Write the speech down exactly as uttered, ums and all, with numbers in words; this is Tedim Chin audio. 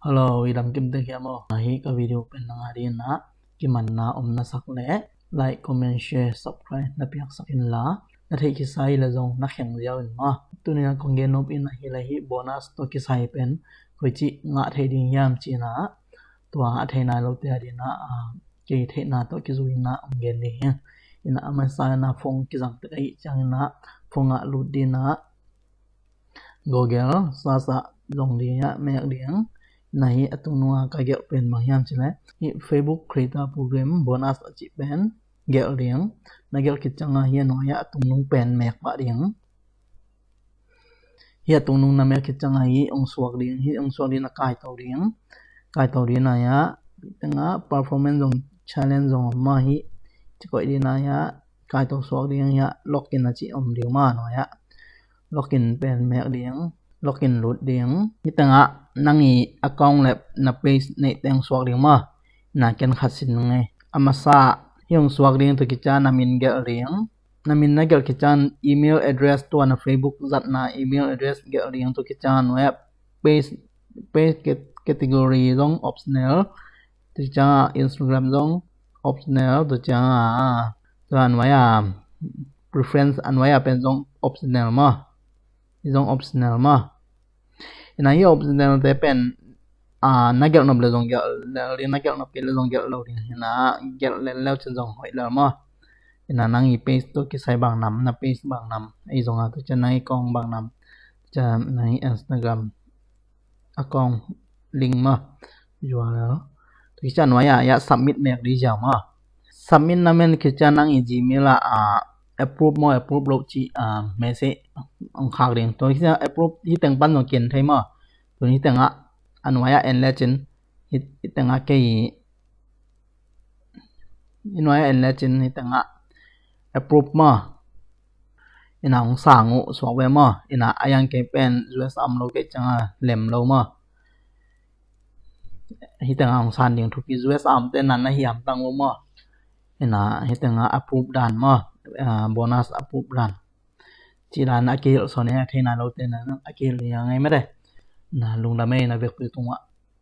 Hello, i dam kim tek hiam aw? Hi ka video pen nang a dingin ah kimanna om na sak leh like, comment, share, subscribe na piaksak inla, na theih kisai le zong na kheng ziau in maw. Tuni a kong gen nop in ahi le hi bonus tawh kisai pen koici ngah thei ding hiam ci-in ah, tua a thei nai lote a dingin ah, kei theihna tawh kizui in ah hong gen ding hi. In ah a masa in ah phone kizang tek ahih ciangin ah phone ah lut ding in ah Google search ah zong ding ah mek ding. Na hi a tungnung a ka gelh pen bang hiam ci leh hi Facebook Creator Program bonus a cih pen gelh ding. Na gelh khit ciang a hi a nuai ah a tungnung pen mek pah ding. Hi a tungnung na mek khit ciang a hi hong suak ding, hi hong suak ding na kaito ding. Kaito ding na hi a, tengah performance zong challenge zong om mah hi. Ci koih ding na hi a, kaito suak ding hi a, login a cih om ding mah nuai ah. Login pen mek ding, login lut ding. Hi tengah nang i account le na page neih teng suak ding maw. Na ken khat sin ngei. A masa hi hong suak ding tu kica na min gelh ding. Na min na gelh khit ciang email address tua na Facebook zatna email address gelh ding tu kica nuai ah page, page cat-, category zong optional. Tu kica Instagram zong optional. Tu kica tua nuai ah preference a nuai ah pen zong optional maw. Hi zong optional maw. Ina hi optional te pen na gelh nop le zong gelh lel ding, na gelh nop kei le zong gelh lo ding. Ina gelh lel leu cin zong hoih lel maw. Ina nang i page tu kisai bang nam, na page bang nam. Ei zong a tu ciang nang i kong bang nam. Ciang nang i Instagram account link maw. Zua lel. Tu ciang nuai ah, ya submit mek ding ziau maw. Submit na men khit ciang nang i Gmail ah approve maw, approve lo cih message hong khak ding. Tu ciang approve hi teng pan zong ken thei maw. Tu hi tengah a nuai ah en le cin, hi tengah kei i nuai ah en le cin hi tengah approve maw. Ina hong sang uh suak ve maw. Ina a yang kei pen U S a om lo kei ciang a lem lo maw. Hi tengah hong sang ding thupi U S a om te na na hiam tang lo maw. Ina hi tengah approve dan maw. Bonus approve dan. Ci dan a kihilh sawn e, a thei nai lote na a kihilh ding a ngei mete. Na lungdam e, na vekpi tungah